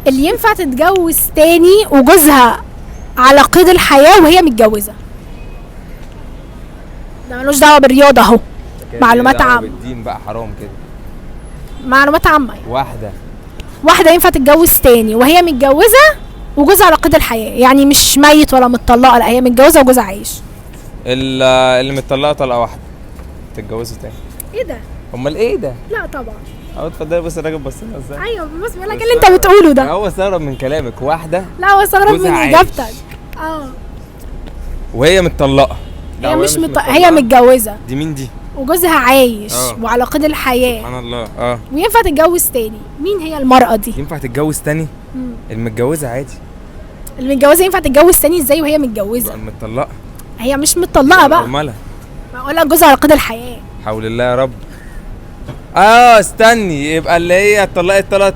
اللي ينفع تتجوز تاني وجوزها على قيد الحياة وهي متجوزة؟ ده ملوش دعوة بالرياضة اهو. كده معلومات دعوة عامة. بالدين بقى، حرام كده. معلومات عامة يعني. واحدة. واحدة ينفع تتجوز تاني وهي متجوزة وجوزها على قيد الحياة، يعني مش ميت ولا متطلقة، لا هي متجوزة وجوزها عايش. اللي متطلقة طلقة واحدة تتجوزه تاني. ايه ده؟ امال ايه ده؟ لا طبعا. اهو اتفضلي، بص الراجل بص لنا ازاي. ايوه بص بيقول لك اللي انت بتقوله ده. هو استغرب من كلامك، واحدة لا هو استغرب جوزها من عايش. اجابتك. اه وهي متطلقة. لا، هي وهي مش هي متجوزة. دي مين دي؟ وجوزها عايش وعلى قيد الحياة. سبحان الله. اه وينفع تتجوز تاني، مين هي المرأة دي؟ ينفع تتجوز تاني؟ المتجوزة عادي. المتجوزة ينفع تتجوز تاني ازاي وهي متجوزة؟ يبقى المتطلقة. هي مش متطلقة بقى. أرملة. بقول لك جوزها على قيد الحياة. حول الله يا رب. استني، يبقى اللي هي اتطلقت تلات.